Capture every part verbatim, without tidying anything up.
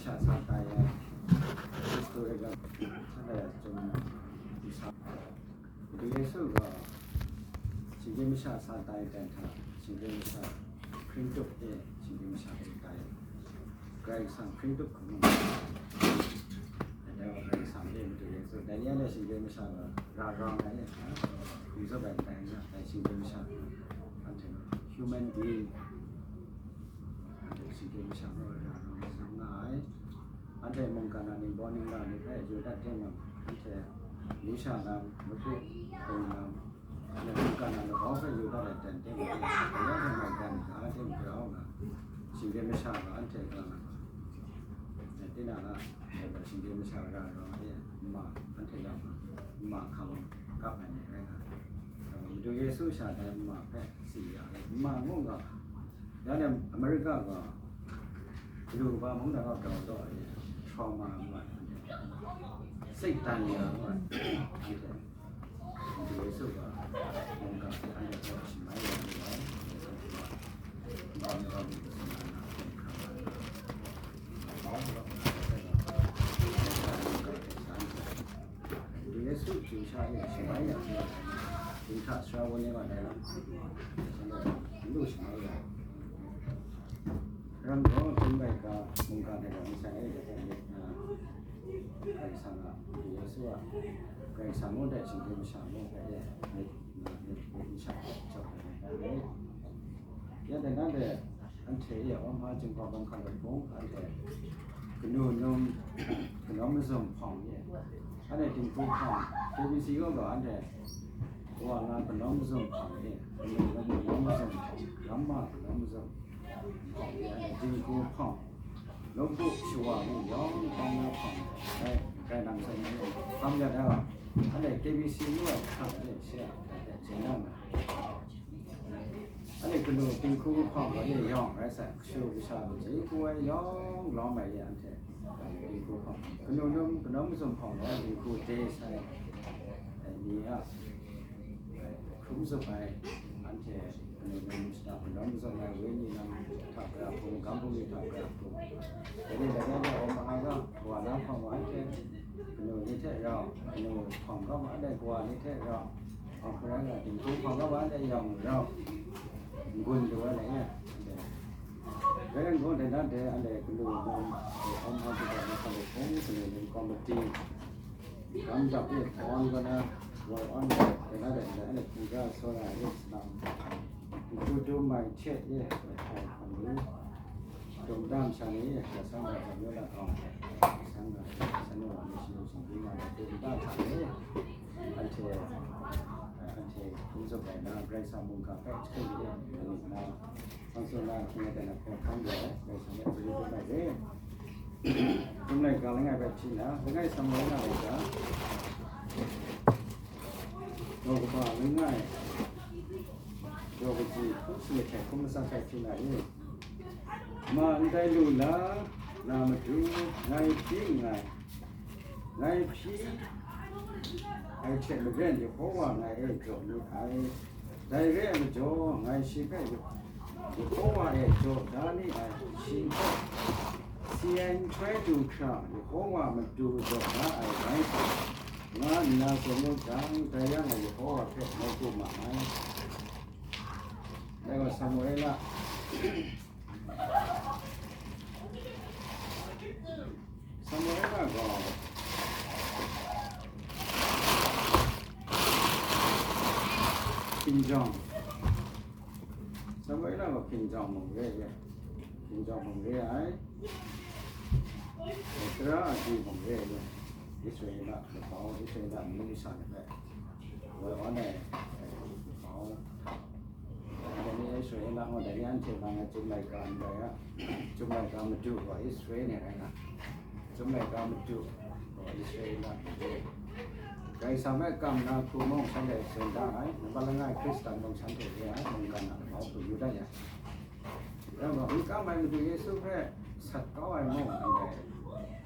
masha sa tai ai, Hkristu rai ga, shanhte chyum masha, Madu Yesu gaw, shinggyim masha sa tai dan hta, shinggyim masha hpring tup e, shinggyim masha hpring tai, Karai Kasang hpring tup hkrum ai. Dai wa Karai Kasang e Madu Yesu, dai ni anhte shinggyim masha gaw ra rawng ai, hkum zup ai tai na, dai shinggyim masha, anhte gaw human being, anhte shinggyim masha gaw ra rawng ai, nga ai. Anhte mungkan a ningbaw ningla ni hpe yu dat timung, anhte lusha lam, lapu hpung lam, anhte mungkan a labau hpe yu dat ai ten timung, anhte maigan ga tim grau nga, shinggyim masha ga anhte ga nga, tinang a, shinggyim masha ra rawng ai, ma, anhte ga ma, ma hkam kap ai ni rai nga. Madu Yesu sha dai ma hpe si ya ai, ma ngu nga, ya nem America ga, galu kaba mung na grau daw ai, trauma ngu ai, Satan ya ngu ai, anhte Madu Yesu ga mungga hpe anhte hpe shamai ya lu ai, Madu Yesu chyu sha e shamai ya lu ai, dinghta sara wun ni wa dai lam, lu shamai ya. Ram gaw, chyum laika mungga hte gaw masha e, dai hpe myit, a, Karai Kasang a, Yesu a, Karai Kasang ngu dai shinggyim masha ngu hpe e, myit, myit, myit masha chyawm ai, ya dai na de, anhte e, Awhpa Jinghpaw Bawng Hkalup Hpung, anhte kanu num, kanawn mazum hpawng e, anhte dinghku hpawng, K B C kaw gaw anhte wa nga kanawn mazum hpawng e, kanu num kanawn mazum hpawng, ramma kanawn mazum hpawng e, anhte dinghku hpawng, lawmpu shawa ni yawng tang na hpawng, dai, dai lam hte ni, hkam ya da, anhte K B C ngu ai hkam e, she a, dai hte jen na ma. Anhte kanu dinghku hpawng gaw e yawng rai sai, kashu kasha machyi hku ai yawng lawm ai e anhte dinghku hpawng, kanu num kanawn mazum hpawng gaw dinghku de sai, ni a, hkrum zup ai, anhte kanu num shada kanawn mazum ai, wenyi lam hta pra hpung, gam bungli hta pra hpung, dai ni dai ni a, Awhpa Jinghpaw Bawng Hkalup Hpung gaw anhte kanu ni hte rau, kanu hpawng kaw ma ai kawa ni hte rau, hpawng hparai nga dinghku hpawng kaw ma ai yawng rau, n-gun du ai lai e. Dai rai nna, dai na de, anhte kanu num, Awhpa Jinghpaw Bawng Hkalup Hpung, kanu num komiti, gam dap e hpawn kaw na, woi awn ai, dai na de, anhte hpung ga sawra e salam, n-gun du mai hte e, hpai hkam ni, dum dam sha ni, ya sang ga jam yaw dat awng, sang ga, san wa ni shi yawng shingbyi nga ai dum dam sha ni, anhte, anhte hkum zup ai na, Karai Kasang mungga hpe hkring de ai ni na, hpang tsun na hkring ai dan ahkang hkang de, Karai Kasang hpe hkring dum ai de. Chyum laika langai bai hpyi na, langai Samuela laika, daw kaba langai, daw kaji hkum sanit hte hkum matsat hpe hpyi na e. Ma ndai lu la, na matu, ngai hpyi nngai, ngai hpyi ai hte maren Yehowa ngai e jaw ni ai. Dai re ai majaw, ngai shi hpe Yehowa e jaw da ni ai, shi hpe si ai nhtoi du hkra Yehowa matu jaw da ai rai sa, nga nna tsun ngut jang, dai yang a Yehowa hpe nawku ma ai. Dai gaw Samuela, Samuela gaw hkinjawng, Samuela gaw hkinjawng mung re ai, hkinjawng mung re ai, tara agyi mung re ai, Israela lahkawng, Israela mung masha ni hpe woi awn ai lahkawng. Dai ni Israela gaw, dai ni anhte nang a Chyum laika ndai a, Chyum laika madu gaw Israela ni rai nga, Chyum laika madu gaw Israela madu. Karai Kasang hpe kam na hku mung shanhte tsun da ai, nambat langai Hkristan mung shanhte re ai, mungkan a lahkawng hku yu dat yang, rai gaw, n kam ai Madu Yesu hpe sat kau ai mung ndai,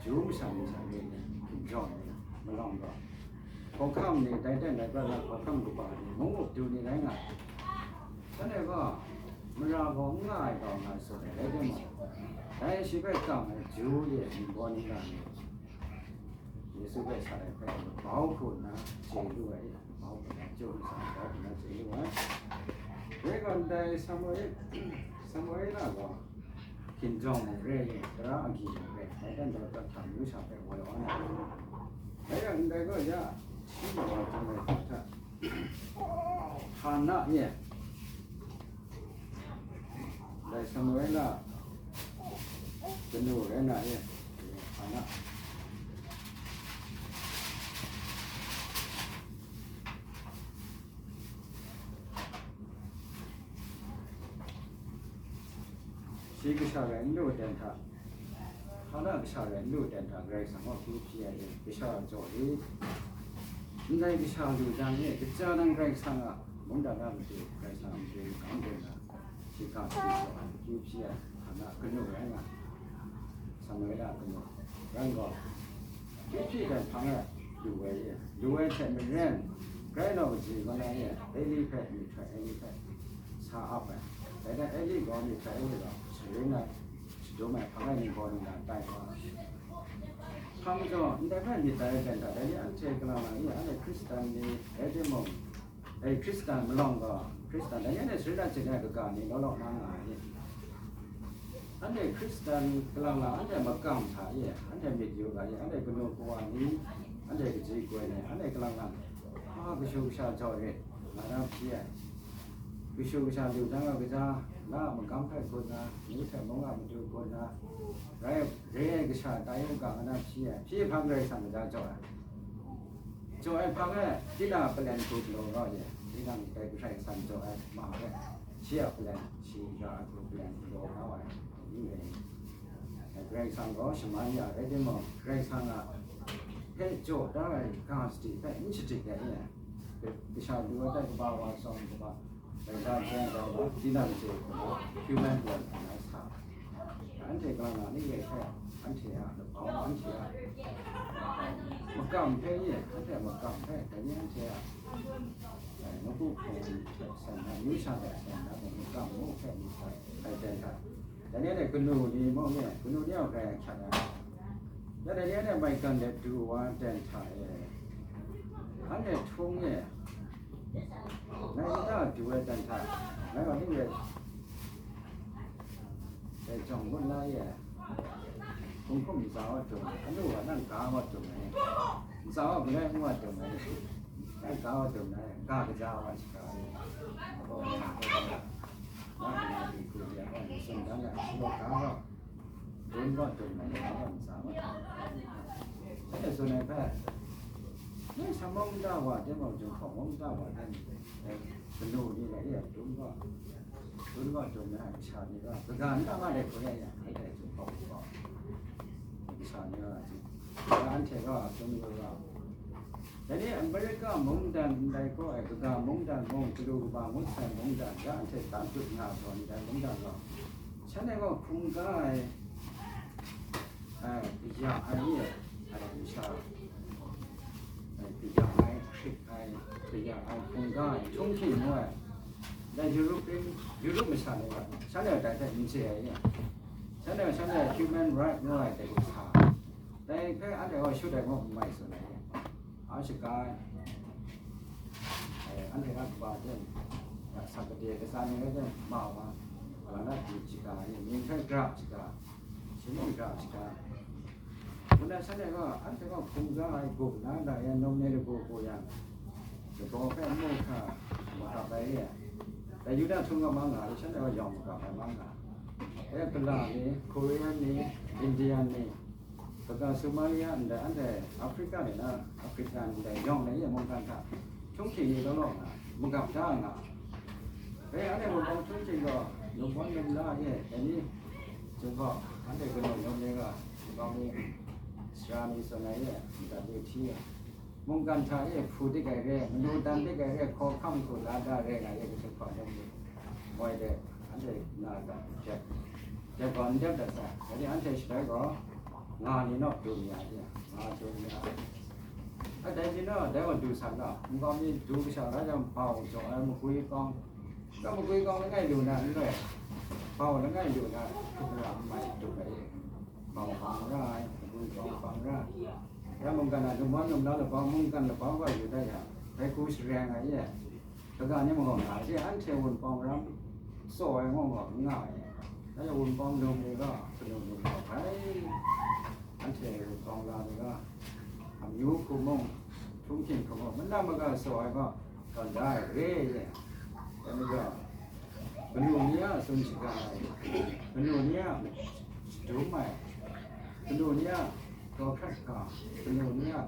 Ju masha ni hta re ai hkinjawng ni, malawng gaw, hkawhkam ni, dai ten dai prat na hkawhkam kaba ni, mung up du ni rai nga ai. Shanhte gaw, mara gaw n nga ai gaw nga tsun ai, rai timung, Dai shi hpe kam ai Ju ye ningbaw ningga ni Yesu hpe sa ai hpe bau hku nna chye lu ai, bau hku nna Ju masha bau hku nna chye lu ai. Dai gaw ndai Samuela gaw hkinjawng mung re, tara agyi mung re, dai hte ndai prat hta myu sha hpe woi wa na ai. Dai yang ndai gaw ya shi wa wa jang ai hta hta, Hana ye, dai Samuela kanu rai na ye, Hana. Shi kasha rai n lu ten hta, Hana kasha rai n lu ten hta, Karai Kasang gaw akyu hpyi ai ni, kasha jaw i, ndai kasha lu jang e, kaja nang Karai Kasang a mungdan a matu, Karai Kasang a matu ni kang den na, shi hkang shi jaw ai, akyu hpyi ai, Hana kanu rai nga, Samuela kanu rai gaw, Hpyi hpyi dan hpang e lu ai e, lu ai hte maren, grai nau kaji kaw na e, Eli hpe myihtoi Eli hpe sa ap ai. Dai hte Eli gaw myihtoi Eli gaw sharin ai, shadum ai hpang e ningbaw ningga tai wa ai. Hpang jaw, ndai hpe myit tai ai dan hta, dai ni anhte kalang lang e, anhte Hkristan ni rai timung, e, Hkristan malawng gaw, Hkristan, dai ni anhte sharin achyin ai kaga ni law law na nga ai ni? Anhte Hkristan kalang lang, anhte makam hta e, anhte myit yu ga e, anhte kanu kawa ni, anhte kaji koi ni, anhte kalang lang, a, kashu kasha jaw rit, nga na hpyi ai. Kashu kasha lu jang a kaja, la a magam hpe gun na, myu hte mung a matu gun na, rai, re ai kasha tai u ga, nga na hpyi ai. Hpyi hpang Karai Kasang kaja jaw ai. Jaw ai hpang e, tinang a plan hku galaw kau ye, tinang dai Karai Kasang jaw ai ma hpe, shi a plan, shi ra ai hku plan galaw kau ai, ning rai nni? Dai Karai Kasang gaw shaman ya rai timung, Karai Kasang a hpe jaw da ai ga sadi hpe n shadik ai ni? Kasha lu ai hpe kaba wa tsawm kaba, Karai Kasang jen gaw, tinang chye hku na, human plan hku na sa. Anhte kalang lang ni re hpe, anhte a labau, anhte a makam hpe ni, anhte a makam hpe, dai ni anhte a, e, maku hpung hte san na, amyu sha hte san na, makam mu hpe ni sa, ai ten hta. Dai ni anhte kanu ni mung ni, kanu ni a grai ahkyak ai. Ya dai ni anhte maigan de du wa ten hta e, anhte htung e, ngai nta du ai ten hta, ngai wa ning re, dai jawng ngut la ye, hkum hkum ntsa wa dung, anu wa nang ga wa dung ai, ntsa wa galoi ngu wa dung ai, nang ga wa dung ai, ga kaja wa shaga ai, nang na di hku ya wa, ni tsun dan ya, shi wa ga wa, dun wa dung ai, ga wa ntsa wa dung ai. Dai tsun ai hpe, ngai sa mung da wa, dai mung jung hkawng mung da wa, dai ni, dai kanu ni lai ya, dun wa. Dun gaw dun ai, kasha ni gaw, kaga n ta ma de hku rai yang, anhte a hpung hkau gaw, kasha ni gaw, anhte gaw, dun gaw gaw. Dai ni America mungdan ndai gaw ai, kaga mungdan mung, galu kaba ngut sai mungdan, ya anhte tan dut nga ai gaw, ndai mungdan gaw, shanhte gaw hkungga ai, ai, kaya ai ni, ai, masha, ai, kaya ai, hkrit ai, kaya ai, hkungga ai, htunghking ngu ai, dai European, Europe masha ni gaw, shanhte dai hpe n chye ai ni, shanhte, shanhte human right ngu ai dai hku sa, dai hpe anhte gaw shut ai ngu n mai tsun ai ni, a shaga ai, ai, anhte a kaba hte, a, sa kade katsa ni rai hte ma wa, wa na di shaga ai ni, mying hpe grap shaga, shi mung grap shaga. Ngu na shanhte gaw, anhte gaw hkungga ai gup na ga yan num ni lagu hku yang, lagaw hpe mu hkra magap ai re ai. Dai Yuda htung gaw ma nga ai, shanhte gaw yawng magap ai ma nga ai. E, Kala ni, Korean ni, Indian ni, kaga Somalia ndai anhte Africa ni na, Africa ndai yawng ni e mungkan hta, htunghking ni law law nga, magap da nga. E, anhte Wunpawng htunghking gaw, lungpawng lung la e, dai ni, Chyum gaw, anhte kanu yawng ni ga, Wunpawng ni, sara ni tsun ai e, madat lu hti e, mungkan hta e hpu dik ai re, manu dan dik ai re, hkawhkam hku la da re nga ye, kashut hpa yawng ni, moi de, anhte na ga, dep, dep gaw n dep dat sai, dai ni anhte shaloi gaw, nga ni naw dum ya de, nga dum ya. A dai ni naw, dai gaw du san ga, Wunpawng ni du kasha la jang, bau jaw ai magwi kawng, Ka magwi kawng langai lu na n rai. Hkau langai lu na, hkrum ra n mai, du ai, bau bang ra ai, agu bau bang ra ai. Ya mungkan a, lum wan lum la laba, mungkan laba wa yu da ya, dai hku shareng ai e, kaga ni magaw na ai, anhte wunpawng ram tsaw ai gaw gaw n nga ai. Dai wunpawng lum ni gaw, kanu lum gaw bai, anhte wunpawng la ni gaw, amyu hku mung, htunghking hku mung, manam maga tsaw ai gaw, gawn da ai re ye. Dai majaw, kanu ni a tsun shaga ai, kanu ni a shadum ai, kanu ni a daw hkrat hka, kanu ni a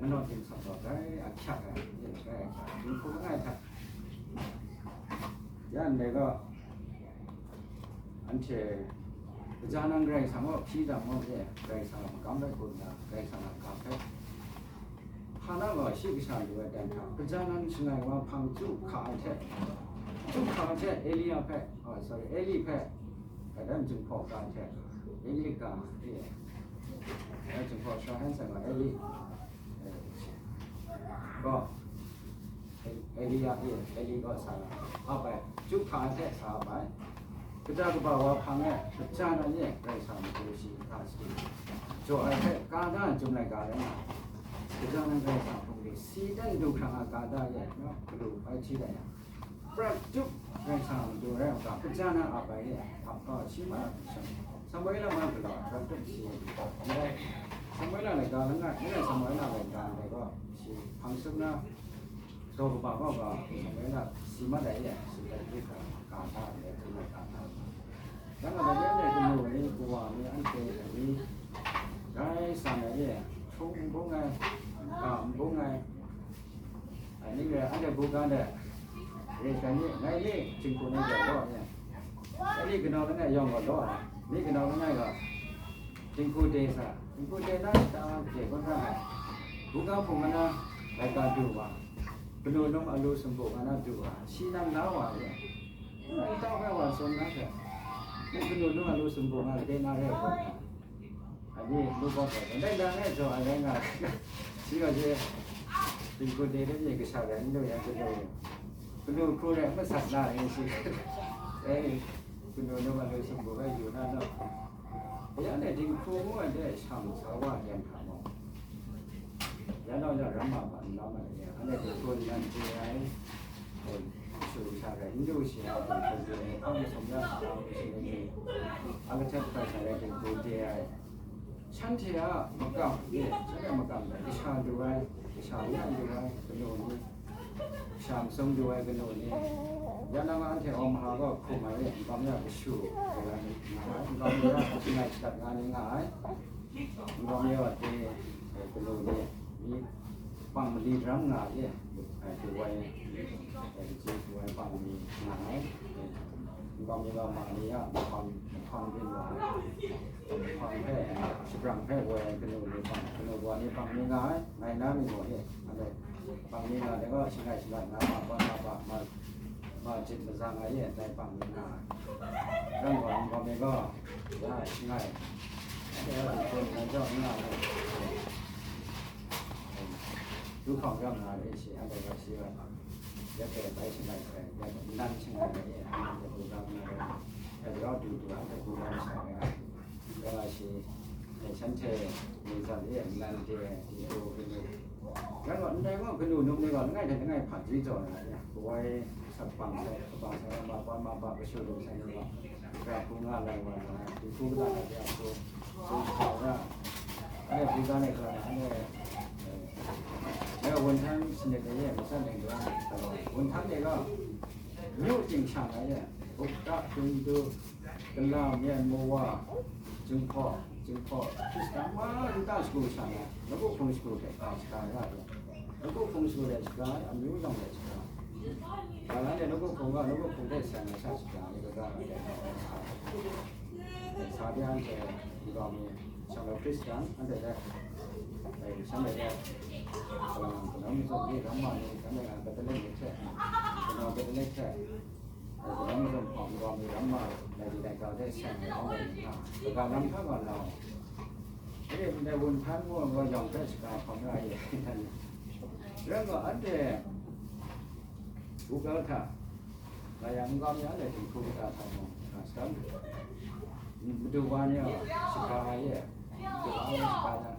manaw ting sa gaw, dai ahkyak ai, ye, dai ahkyak, dinghku langai hta. Ya ndai gaw, anhte, kaja nang Karai Kasang gaw hpyi dang gaw, ye, Karai Kasang a magam rai hku nna, Karai Kasang a ga hpe, hpa na gaw shi kasha lu ai dan hta, kaja nang shangai wa hpang chyu hka ai hte, chyu hka ai hte, Elia hpe, oh, sorry, Eli hpe, gadan Jinghpaw ga hte, Eli ga, e, e, Jinghpaw sara hen sai gaw, Eli, e, gaw, Elia e, Eli gaw sa ap ai, chyu hka ai hte sa ap ai. Kaja kaba wa hpang e, kaja nan e, Karai Kasang matu shi hta sadi jaw ai hpe, ka da ai, Chyum laika rai nga ai. Kaja nan Karai Kasang hpung de, si dan du hkrang a ka da e, no, galu bai hti da yang, prat tup Karai Kasang matu rai u ga, kaja nan ap ai e, ap kau ai, shi ma shan, Samuela ma galaw ai, prat tup shi, ndai, Samuela laika langai, langai Samuela laika ndai gaw, shi hpang sum na, daw kaba gaw ga, Samuela si mat ai e, si mat ai hkra, ka hta ndai hkrum ai ka hta. Dang a, dai re ai kanu ni, kawa ni, anhte ni, grai san ai e, htung n bung ai, ga n bung ai, Ani re, anhte buga de, re sha ni, ngai ni, jinghku ni de gaw ni, ngai ni kanau langai yawng gaw law ai, ni kanau langai gaw, jinghku de sa, jinghku de na, ta je kun ra ai, buga hpung na, laika du wa, kanu num alu sumpu na du wa, shi nang la wa ni, nang tau hpe wa tsun na hte, nang kanu num alu sumpu na de na re kun na. Ani, lu gaw gaw, ndai nang e jaw ai rai nga, shi gaw je, jinghku de de nye kasha rai n lu yang, kanu, kanu hku rai masat na ai shi, e, kanu num alu sumpu rai yu na naw, ya ne, jinghku ngu ai de, sham sa wa yan hkra mung, ya naw ya ram ma ba n lam ai, ya, anhte jinghku nan chye ai, Shu sha rai, n du shi a, hpang masum ya, hpang masum ni, a kahtet hpai sha rai, jinghku de ai. Shanhte a makam ni, shanhte a makam ni, kasha du ai, kasha ya du ai, kanu ni, kasha masum du ai, kanu ni, ya nang anhte Omaha gaw hkum ai, nkau mi a kashu, nga ai, nkau mi a shangai shadat nga ni nga ai, nkau mi a wa de, kanu ni, mi, pang mali daram nga ai, eh, du ai, eh, kaji du ai pang mali nga ai, eh, nkau mi gaw ma ni a, mahkawng, mahkawng byin wa ai, mahkawng hpe, shabrang hpe woi ai kanu ni pang, kanu wa ni pang mali nga ai, ngai na mi gaw, eh, anhte pang mali nga ai gaw, shangai shalat na, ma, ma, ma, ma, ma jit mazang ai, eh, dai pang mali nga ai. Rang wa nkau mi gaw, ya, shangai, anhte a du hpun nan jaw n nga ai. Du hkawng ram na re shi, anhte gaw shi wa, ya hpe bai shangai sai, ya hpe nnan shangai ai, anhte hku ram na re, hpe rau du du, anhte hku ram sha ai, ya wa shi, shanhte ningsat e, nnan de, di du, kanu. Rai gaw, ndai gaw, kanu num ni gaw, langai hte langai hpa jwi jaw na, ya, kawai, Sakpang sai, kabang sai, ma pa, ma pa, kashu lu sai ni gaw, ra hku nga lai wa na, dinghku kata na de a hku, tsun sa ra, anhte hku ga ne hkra na, anhte, eh, ya, wunhtan sanit de ye, masat leng de, wunhtan de gaw, myu ting shang ai ye, Bukta, Hindu, Kala, Myen, Mawa, Jinghpaw, Jinghpaw, Hkristan, ma, nta shagu shang ai, lagu hpung shagu hte, ka shaga ra ai. Lagu hpung shagu hte shaga ai, amyu lam hte shaga ai. Kalang de lagu hpung ga, lagu hpung hte seng ai sha shaga ai, kaga ai, sa de anhte, nkau mi, shanglawt Hkristan, anhte de, eh, shanglawt de, kalang, kanau mazum ni, ramma ni, shanglawt Katolik ni hte, kanau Katolik hte, eh, kanau mazum hpawng, nkau mi, ramma, lai di laika hte seng ai, hpawng ai ni hta, kaga lam hta gaw lau. Dai wunhtan gaw, gaw yawng hpe shaga hkawm ra ai. Rai gaw, anhte Google hta, nga yang, nkau mi a lai dinghku kata hta mung, a, Madu wa ni a, shaga ye, madu wa ni shaga na,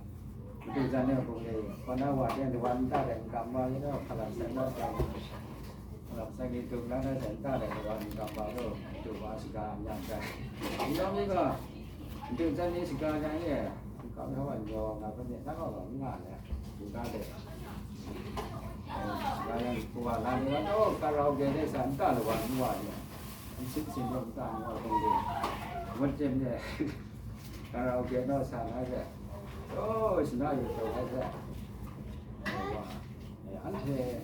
madu jan ni a bung ye, kaw na wa teng dawa nta de n kam wa ye, hpa lam sai na teng, hpa lam sai ni dung na na teng nta de dawa n kam wa lo, madu wa shaga n yang jang. N yawm ni ga, madu jan ni shaga yang ye, n kam ya wa n yaw nga, ba ni na ga wa n nga le, du ga de. Shaga yang kuwa la ni wa, oh, karaoke de sa nta dawa n wa ye. N sip sin rawt n ta n wa hpung de, ngut jem de, karaoke naw sa na de, oh, shana yu taw ai de, eh, anhte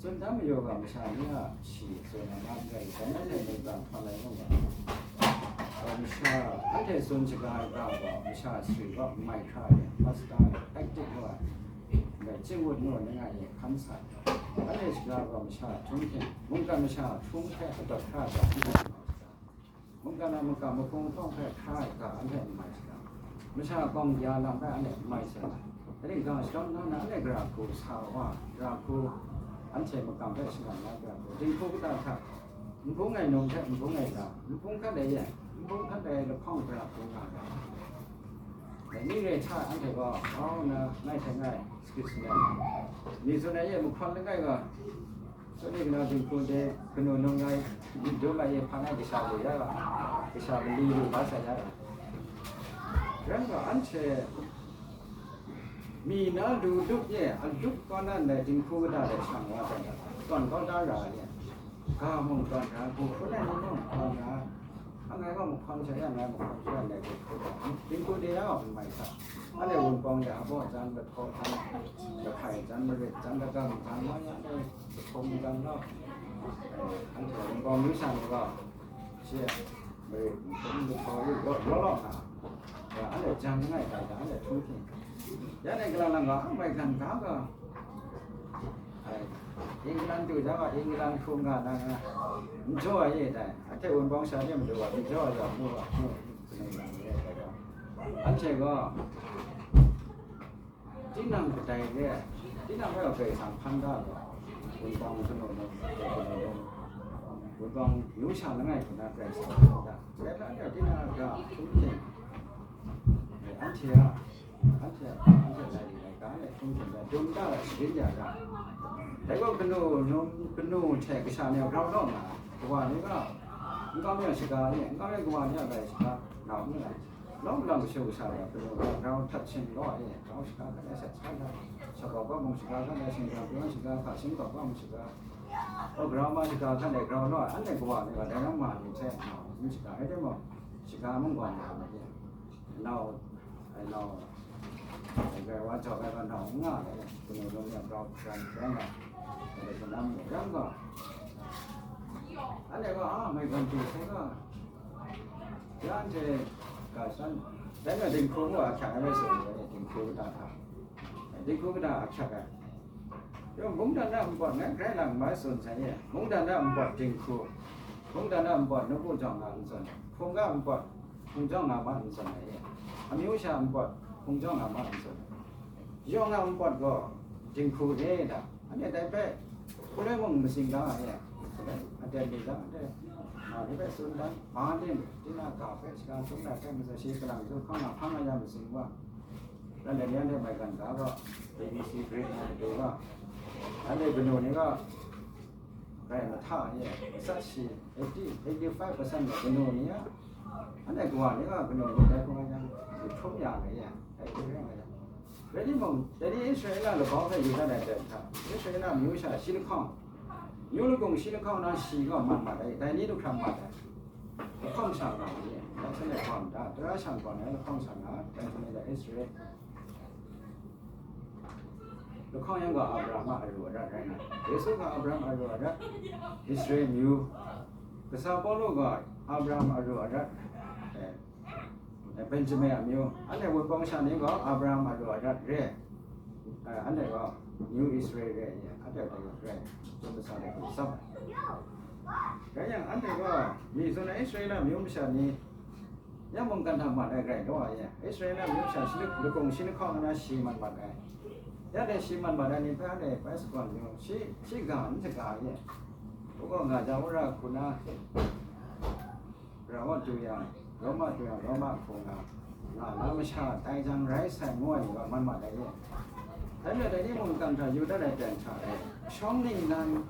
tsun dan mayu ga masha ni a shi tsun ai na n rai, dai na hte mungkan hpa lai nga ga, masha, anhte tsun shaga ai ga gaw, masha sui gaw n mai hkra ai, masta ai, active wa ai, dai ching wut nu ai, ni nga ye hkan sa ai. Anhte shaga gaw masha htung hte, mungkan masha htung hte adawt hkra ai ga, mungkan a makam mahkung hpawng hpe hkra ai ga, anhte n mai shaga, masha gawng ya lam hpe anhte n mai shaga, dai ning ga shadawn na na anhte gara hku sa wa, gara hku anhte makam hpe shangang na gara hku, dinghku kata hta, nbung ai num hte nbung ai ga, nbung hkan dai ye, nbung hkan dai lahkawng gara hku nga ga, dai ni re hta anhte gaw, grau nna ngai hte ngai, skit shangai, mi tsun ai ye mahkawn langai ga, Tsun ni kanu dinghku de, kanu num ngai, dum ai ye hpa ngai kasha lu ya ga, kasha mali lu ba sa ya ga. Rai nga, anhte mi na lu lup ye, a lup kaw na ndai dinghku kata de shang wa ai, tawn kau da ra ai ye, ga mung tawn ra, gu hpun ai ni mung tawn ra, a ngai gaw mahkawn sha ya, ngai mahkawn sha ya, ndai dinghku de, dinghku de ya gaw n mai hta, anhte Wunpawng de, a baw jan, lahkaw jan, lahkai jan, marit jan, lagam jan, wa ya, anhte Lahkawng mungkan gaw, eh, anhte Wunpawng myu sha ni gaw, shi a, marit nhtum lahkawng yu law law law nga, ya, anhte jan langai tai da, anhte htunghking. Ya dai gala lang ga, a maigan ga ga, ai, England du da ga, England hkrum nga na nga, n jaw ai ye dai, anhte Wunpawng sha ni madu wa, n jaw ai wa, mu wa, mu, anhte gaw, Tinang kadai re ai, tinang hpe Karai Kasang hpan ga ai, Wunpawng kanu num, kanu num, Wunpawng myu sha langai hku na Karai Kasang hpan ga. Dai hpe anhte tinang a ga hkrum hte, anhte a, anhte a, anhte lai rai ga ai hkrum hte dum da ai sharin ya ga. Dai gaw kanu num, kanu hte kasha ni a grau law nga ai, kawa ni ga, n kau mi a shaga ni, n kau mi kawa ni a rai shaga, nau n rai. Lawm lam masha kasha ya, kanu ga grau htat shin law ai, grau shaga hkan ai sat sha na, shakau ga mung shaga hkan ai, shinggyang pyaw shaga hka, shingkau ga mung shaga, o, grau ma shaga hkan ai, grau law ai, anhte kawa ni ga dai ram ma ni hte, nau n shaga, rai timung, shaga mung gaw ni ga ni, nau, ai nau, ai gai wa jau ai ga nau n nga ai, kanu num ya grau hkran hkran ai, ai kanam mung ram ga, anhte ga, a, mai gan tu sai ga, Ya anhte ga shan, dai na dinghku mung a hkyang ai bai tsun ai, dinghku kata hta, dinghku kata a hkyak ai. Yawng mungdan a npawt ngai grai lang mai tsun sai ye, mungdan a npawt dinghku, mungdan a npawt nawku jawng nga n tsun, hkungga npawt hkung jawng nga ma n tsun ai ye, amyu sha npawt hkung jawng nga ma n tsun ai. Yawng a npawt gaw dinghku re da, anhte dai hpe, hpuloi mung matsing da ai, hpuloi aten mi da, anhte ma ni hpe tsun dan, ma ning, tinang ga hpe shaga tsun dat hpe, matsa shi kalang du hkang na hpang a ya matsing wa, dan de ni anhte maigan ga gaw, A B C grade na matu ga, anhte kanu ni ga, rai mahta ye, matsat shi, eighty, eighty-five percent gaw kanu ni a, anhte kawa ni gaw kanu ni dai hkung a yang, yu hkrum ya ai ye, dai hkung rai nga yang. Rai timung, dai ni Israela labau hpe yu dat ai aten hta, Israela myu sha shi lahkawng, myu lakung shi lahkawng na shi gaw mat mat ai, dai ni du hkram mat ai. Lahkawng sha nga ai, dai hte gaw da, tara sha gaw na lahkawng sha nga, dai hte mung dai Israel. Lahkawng yan gaw Abraham a aru arat rai nga, Yesu gaw Abraham a aru arat, Israel myu, kasa Pawlu gaw Abraham a aru arat, eh, Benjamin amyu, anhte Wunpawng sha ni gaw Abraham a aru arat re, eh, anhte gaw New Israel re ai, anhte dai gaw re, Chyum Kasa dai gaw tsap ai. Rai yang, anhte gaw mi zawn ai Israela myu masha ni, ya mungkan hta mat ai grai law ai, Israela myu masha shi lak-, lakung shi lahkawng na shi mat mat ai. Ya dai shi mat mat ai ni hpe anhte bai sagawn yu, shi, shi ga n shaga ai, u gaw nga ja u ra hku na, Rawa du yang, Roma du yang, Roma hpung na, nga na masha tai jang rai sai ngu ai ni wa man ma dai ye. Dai majaw dai ni mungkan hta yu dat ai ten hta e, shawng ningnan,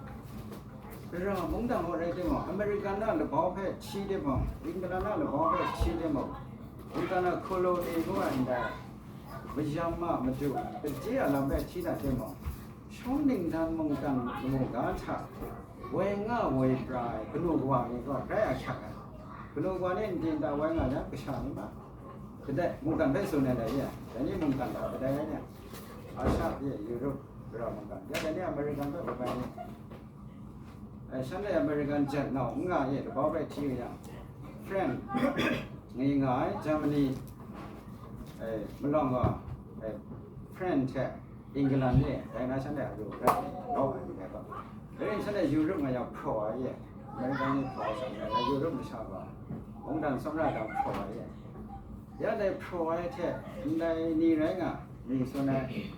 ra mungdan gaw rai timung, American na labau hpe hti timung, England na labau hpe hti timung, England na colony ngu ai ndai, mayam a madu, kaji a lam hpe hti na timung, shawng ningnan mungkan lamu ga hta, woi nga woi pra ai kanu kawa ni gaw grai ahkyak ai. Kanu kawa ni n-, nta woi nga yang, kasha ni ma. Kadai, mungkan hpe tsun ai dai ni a, dai ni mungkan hta kadai rai ni a, Asha pyi Europe, gara mungkan, ya dai ni American hpe kabai ni. Ai, shanhte American jet nau n nga ye, labau hpe hti yang, French, ngai nga ai, Germany, ai, malawng gaw, ai, French hte England ni, dai na shanhte a ru rai, nau ai, dai gaw. Dai ni shanhte Europe nga yang hpraw ai ye, American ni hpraw ai shanhte, Europe masha gaw, mungdan tsawmra dang hpraw ai ye. Ya dai hpraw ai hte, ndai ni rai nga, mi tsun ai,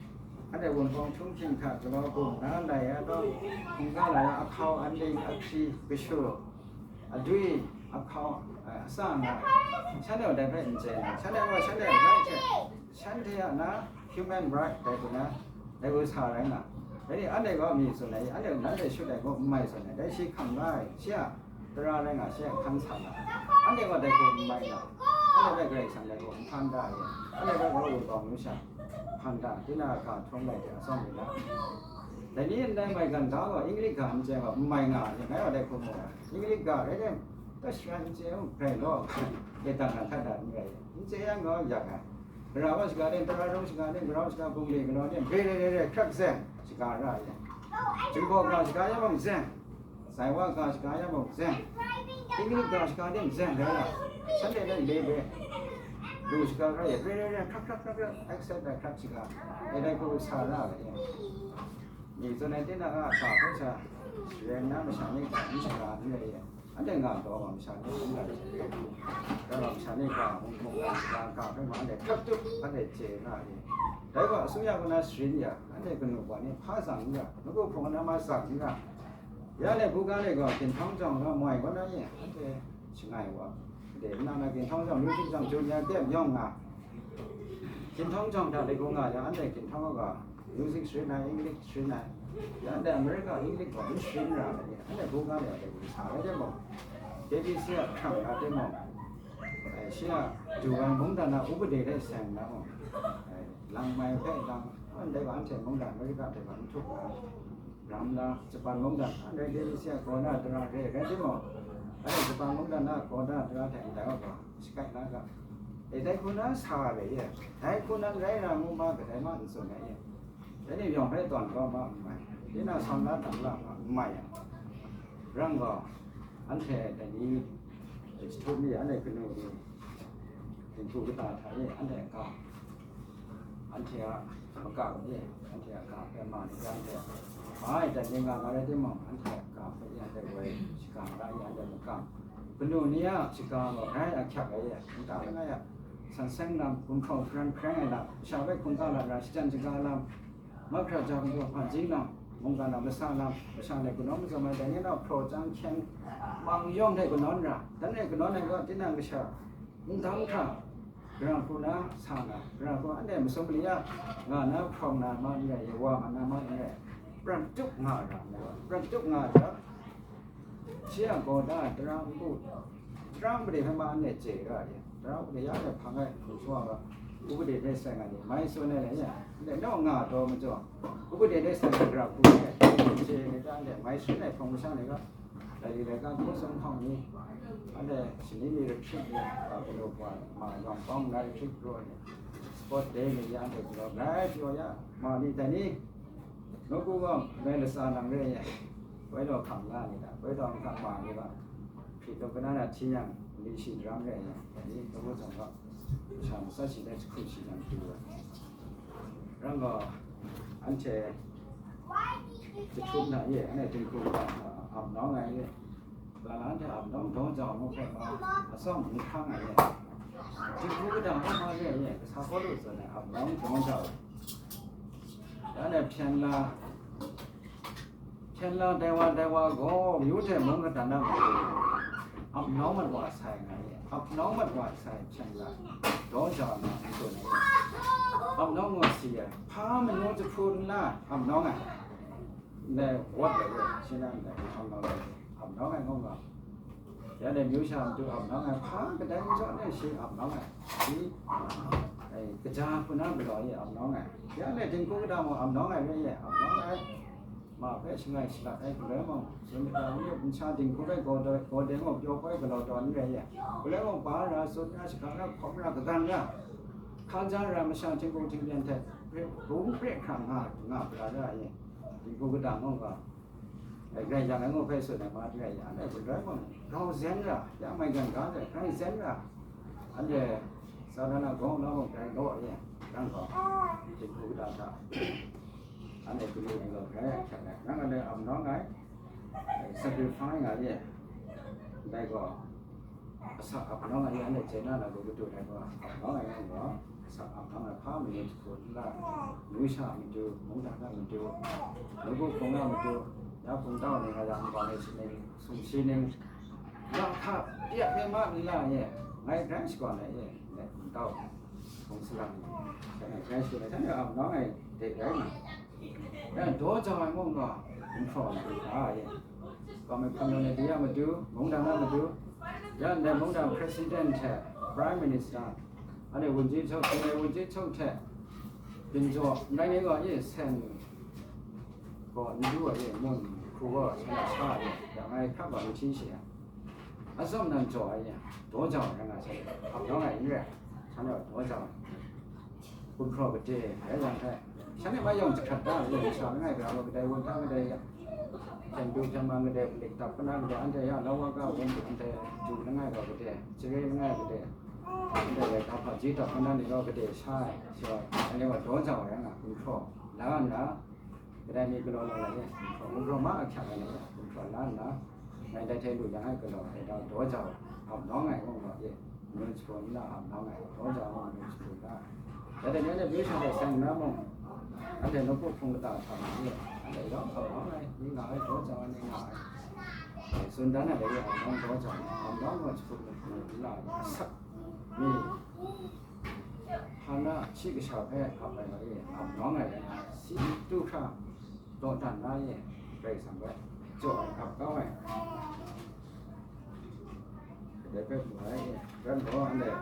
anhte Wunpawng htum hkying hta galaw hkum na lai ai gaw, hkungga lai ai ahkau, anling, ahkri, kashu, adwi, ahkau, eh, atsa nga ai. Shanhte gaw dai hpe n chye na, shanhte gaw shanhte a rai hte, shanhte a na human right dai hku na, dai hku sa rai nga. Dai ni anhte gaw mi tsun ai, anhte nanhte shut ai gaw n mai tsun ai, dai shi hkam la ai, shi a tara rai nga, shi a hkan sa nga, anhte gaw dai hku n mai nga, anhte hpe Karai Kasang dai hku n hpan da ai, anhte hpe gaw Wunpawng numsha hpan da, tinang a ga htum rai hte atsawm yu na. Dai ni ndai maigan ga gaw English ga n chye gaw n mai nga ai, ngai gaw dai hku mu ai. English ga rai tim, tash rai n chye u, grai law, e dang na hkat da n rai, n chye yang gaw yak ai. Gara wa shaga tim, tara rung shaga tim, gara wa shaga bungli galaw tim, re re re re hkrak zawn, shaga ra ai. Jinghpaw ga shaga ya mung zawn, Saiwa ga shaga ya mung zawn, Inglik ga shaga tim zawn rai ai. Shanhte hpe le bai lu shaga rai ai, re re re, hkrak hkrak hkrak hkrak, accept ai hkrak shaga, e dai hku sa ra ai. Ni tsun ai tinang a ga hpe sha, ren na masha ni ga n shaga n rai ai. Anhte nga taw wa masha ni n rai ai. Dai wa masha ni ga mung mung ga shaga ga hpe ma anhte hkrak tup anhte chye nga ai. Dai gaw, asuya kaw na sharin ya, anhte kanu wa ni hpa tsang n ga, madu hpung na ma tsang n ga, ya le buga le gaw, ginhtawng jawng gaw moi kaw na ye, anhte shangai wa, de nna na ginhtawng jawng, music jawng, jun ya tem yawng nga, ginhtawng jawng hta le gaw nga ya, anhte ginhtawng gaw, music sharin ai, English sharin ai, ya anhte America English gaw n sharin ra ai, anhte buga le a de sa ai de mung, K B C a hkrang ra de mung, eh, shi a du ai mungdan a upade hte seng na mung, eh, lang mai hpe lang, ndai wa anhte mungdan America hte wa n htup na, ram la, Japan mungdan, ndai Indonesia kaw na tara re rai timung, ndai Japan mungdan na kaw na tara hte ndai wa gaw, shakai na ga, e dai hku na sa re ye, dai hku nan rai ra ngu ma, kadai ma n tsun ai ye, dai ni yawng hpe tawn kau ma n mai, tinang sawn la dang la ma n mai yang, rang gaw, anhte dai ni, jahtum ni, anhte kanu ni, dinghku kata hta e, anhte a ga, anhte a makam e, anhte a ga hpe ma ni, anhte a bai dat ning nga nga rai timung, anhte a ga hpe anhte woi shaga ra i, anhte makam, kanu ni a shaga gaw grai ahkyak ai e, nta langai a, san seng lam, gumhpraw hparan hkareng ai lam, masha hpe hkungga lam ra, shachyen shaga lam, mahkra ja hkum hpan jing lam, mungkan lam, lasa lam, masha hte kanawn mazum ai, dai ni nau hpraw chyang hkyen mang yawng hte kanawn ra, dan e kanawn ai gaw, tinang kasha, ndang hkra, gara hku na sa nga, gara hku anhte masum mali a nga na hprawng na ma n rai, wa nga na ma n rai, pran tup nga ra, pran tup nga ra, shi a gaw da tara npu, tara npu de hpe ma anhte chye ra ai, tara npu de ya hpe hpang ai hkum shawa ga, npu de hpe seng ai ni mai tsun ai le, anhte naw nga taw majaw, npu de hpe seng ai gara hku hpe chye ai ni hta anhte mai tsun ai hpawng masha ni ga, Lai li laika hku sung hkawng ni, anhte shani ni retreat ni, a, galaw wa, ma, yawng kawng na retreat pru ai ni, sport day ni ya, anhte galaw grai pyaw ya, ma ni dai ni, nawku gaw, ngai latsa nang re ai, woi law hkam nga ni ga, woi law hkam ma ni ga, hpyi tup kana na hti yang, li shi daram re ai, dai ni, nawku zawn gaw, masha matsat shi dai jahku shi yang pru ai. Rang gaw, anhte jahtum na ye, anhte dinghku kata ap nawng ai ye, ga la anhte ap nawng daw jau mu hpe ma, atsawm n hkang ai ye, dinghku kata n ma re ye, kasa Pawlu zawn ai ap nawng daw jau ai. Dan e hpyen la, hpyen la dai wa, dai wa gaw, myu hte mung kata na matu, Ap nawng mat wa sai nga ye, ap nawng mat wa sai hpyen la, daw jau na n tsun ai. Ap nawng wa si ai, hpa manu jahpru nla ap nawng ai, ndai wat ai, shi nan ndai ap nawng ai, ap nawng ai ngu nga. Ya dai myu sha matu ap nawng ai, hpa kadai majaw ne shi ap nawng ai, shi, ai, kaja hpuna galaw ye ap nawng ai, ya dai dinghku kata mung ap nawng ai rai ye, ap nawng ai. Ma hpe shangai shalat ai galoi mung, tsun hkra n-, nsha dinghku hpe gaw dai, gaw dai mung pyaw poi galaw tawn n rai ye. Galoi mung, ba ra, tsun ra, shaka ra, hkawm ra, kagan ra, hkan ja ra, masha htingbu htingpyan hte hpre, bum hpre hkra nga, nga pra ra ye. Dinghku kata mung gaw, ai, Karai Kasang ngu hpe tsun ai ma hte rai ya, anhte galoi mung, grau zen ra, ya maigan ga hte grai zen ra, anhte Satan a gawng na mung grai law ye, nang gaw, dinghku kata hta. Anhte kanu ni gaw grai ahkyak ai, nang anhte ap nawng ai, sacrifice nga ye, dai gaw, asak ap nawng ai, anhte chye na na gaw, madu dai gaw, ap nawng ai yang gaw, asak ap nawng ai, hpa manu jahpru nla, myu sha matu, mungdan a matu, nawku hpung a matu, ya hpung tau ni nga yang, nbawng e shi ning, sumshi ning, ya hka, pyak hpe ma nla ye, ngai grai shakawn ai ye, ndai hpung tau, hpung salang ni, shanhte grai shakawn ai, shanhte ap nawng ai de rai nga. Ya, daw jau ai mung gaw, gumhpraw matu ga ye. Kawm ai hpung yawng ni di a matu, mungdan a matu, ya ndai mungdan president hte, prime minister, anhte wunji htuk, shangai wunji htuk hte, byin jaw, ndai ni gaw ye sen gaw n du ai ye, mun hku gaw shanhte sha ai ye, ya ngai hkap gaw n hti shi ai. Atsawm nan jaw ai ni, daw jau ai nga sai, ap nawng ai n rai, shanhte daw jau ai. Gumhpraw gade rai yang hte, shanhte mayawng jahkrat da ai, masha langai gara gaw kadai wun hta kadai ya, hpyen du hpyen man kadai, lik dap kana kadai, anhte ya, law wa ga wun anhte du langai gaw kadai, jare langai kadai, anhte ya, ga hpaji dap kana ni gaw kadai sha ai, sha ai, anhte gaw daw jau ai nga, gumhpraw la nna, kadai ni galaw law lai e, gumhpraw, gumhpraw ma ahkyak ai ni, gumhpraw la nna, ngai dai hte lu yang e galaw ai, dai daw jau, ap nawng ai mung gaw e, manu jahpru nla ap nawng ai, daw jau mung manu jahpru nla, dai dai ni anhte byu sha hte seng na mung, anhte nawku hpung kata hta mung e, anhte yawng ap nawng ai ni nga ai, daw jau ai ni nga ai, tsun dan ai dai e ap nawng daw jau, ap nawng mung jahpru nla, asak mi, Hpa na shi kasha hpe ap ai wa e, ap nawng ai rai nga, si du hkra dawdan na ye, Karai Kasang hpe jaw ai, ap kau ai, kadai hpe mu ai e, ran gaw, ndai,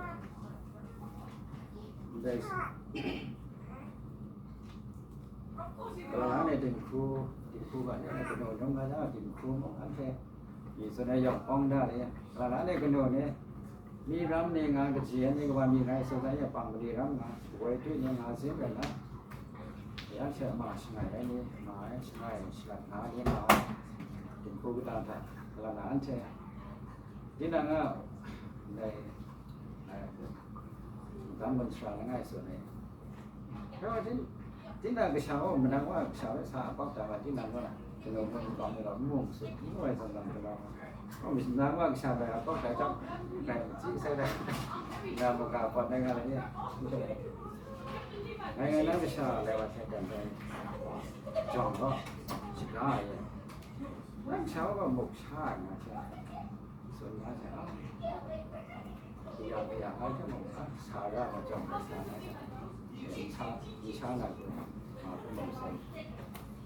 ndai, Kalang na dinghku, dinghku ga ni, kanu dum ga na dinghku mung, anhte, Myi tsun ai yawng hpawng da ni, Kalang na ni kanu ni, mi ram ni nga, kaji ai ni kawa mi nga, tsun ai yawng pang mali ram nga, woi tui ni nga, zin rai na, ya hte ma shangai ai ni, ma ai, shangai shalat nga ni, ma ai, dinghku kata hta, Kalang na anhte, tinang a, ndai, ndai, mungkan mung sara langai tsun ai. Tinang kasha gaw, manang wa kasha hpe sa akawk da wa, tinang gaw, kanu mung kawng ni gaw, n mu n sut, n mu ai zawn lam galaw. Nang wa kasha bai akawk da jang, bai chyi sai dai, na mung ga pawt ai nga lai ni. Ngai ngai nang kasha lai wa hte dan dai, jawng gaw, shaga ai. Nang kasha gaw muk sha ai nga hte. Tsun nga hte, a, kaya kaya ai hte mung, a, sa ra ma jawng ai sa na hte, n sa, n sa na hte, ma hpe mung sai.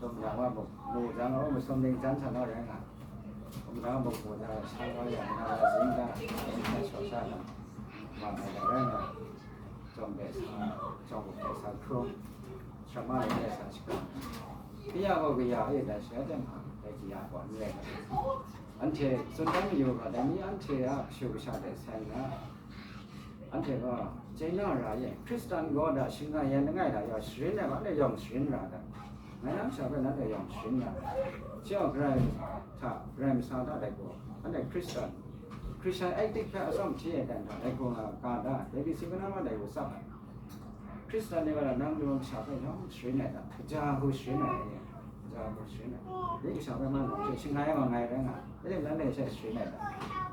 Dum yang wa muk, mu jang wa masum ning jan sa naw rai nga. Dum yang wa muk mu jang, sa wa yang na wa zing da, n sa shaw sha na, ma ai da rai nga. Jawng de sa, jawng de sa hkrung, shamai de sa shakang. Kaya gaw kaya e, dai sha de ma, dai kaya gaw n rai. Anhte tsun dan mayu ga, dai ni anhte a kashu kasha hte sai nna, anhte gaw chye na ra ye, Hkristan gaw da shangai yan langai da yaw sharin ai, anhte yawng sharin ra da. Ngai nang sha hpe nanhte yawng sharin ra. Shi gaw Karai hta, Karai masa hta dai gaw, anhte Hkristan, Christian ethic hpe atsawm hti ai dan hta dai gaw nga ga da, A B C kanan wa dai gaw tsap ai. Hkristan ni gaw nang lung sha hpe yawng sharin ai da, kaja hku sharin ai, kaja hku sharin ai. Dai kasha hpe man gaw, hte shangai ai gaw ngai rai nga, dai lam le she sharin ai da.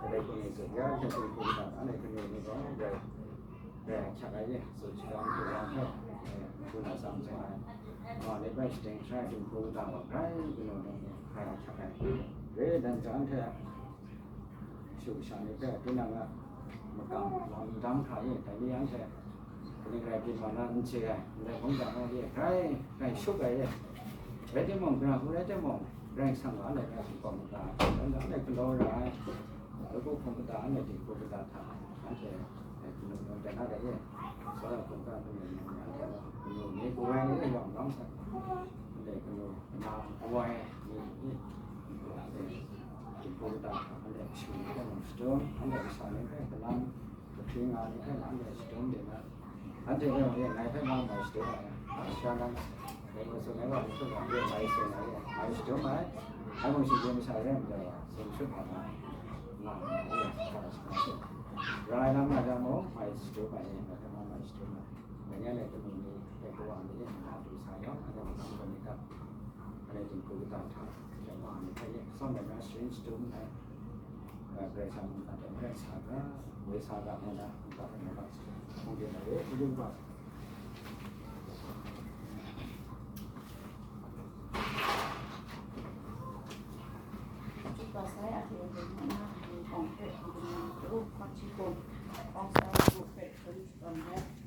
Dai hku ni tsun, ya hte tsun hku ni dan, anhte kanu ni gaw, dai, dai hkyak ai ye, tsun shaga hku yang hpe, eh, hku na tsam tseng ai. Ma ni bai shaden sharai hku dan gaw, grai kanu ni, grai hkyak ai. Dai dan hta anhte, Sha ni hpe tinang a makam lam dam hkra e, dai ni anhte kaning rai byin wa na n chye ai, ndai mungdan wa e, grai, grai shut ai e. Rai timung, gara hku rai timung, Karai Kasang a anhte hkra hkum kawm mada, anhte galaw ra ai, lagu hkum mada, anhte dinghku mada hta, anhte, eh, kanu naw dan na rai e. Tsawra hkungga kanu ni, anhte kanu ni, kawai ni e yawng lawm sa, anhte kanu na kawai ni, ni, dinghku mada hta, anhte kashu ni hpe mung shadum, anhte kasha ni hpe kalang, kahkring nga ni hpe mung anhte shadum de na, anhte hpe mung e ngai hpe mung mai shadum ai, a, sha nang, dai wa tsun ai wa ni hpe mung e mai tsun ai, mai shadum ai, ngai mung shinggyim masha rai myit dai wa, tsun shut ai nga, nga, nga, nga, nga, nga, rai lam nga jang mung, mai shadum ai, ngai hpe mung mai shadum ai. Dai ni a let kanu ni, dai kawa ni, nga du sa yawng, anhte makam kaw ni hta, anhte dinghku kata hta, anhte wa ni hpe, tsawm ai na sharin shadum ai, eh, Karai Kasang mung hta hte maren sa ga, woi sa ga, ngai na, nta hpe na ga, hpung de na we, hpung de na. Chupa sai a hte, na, kong hpe, kong hpe, kong hpe, kong hpe,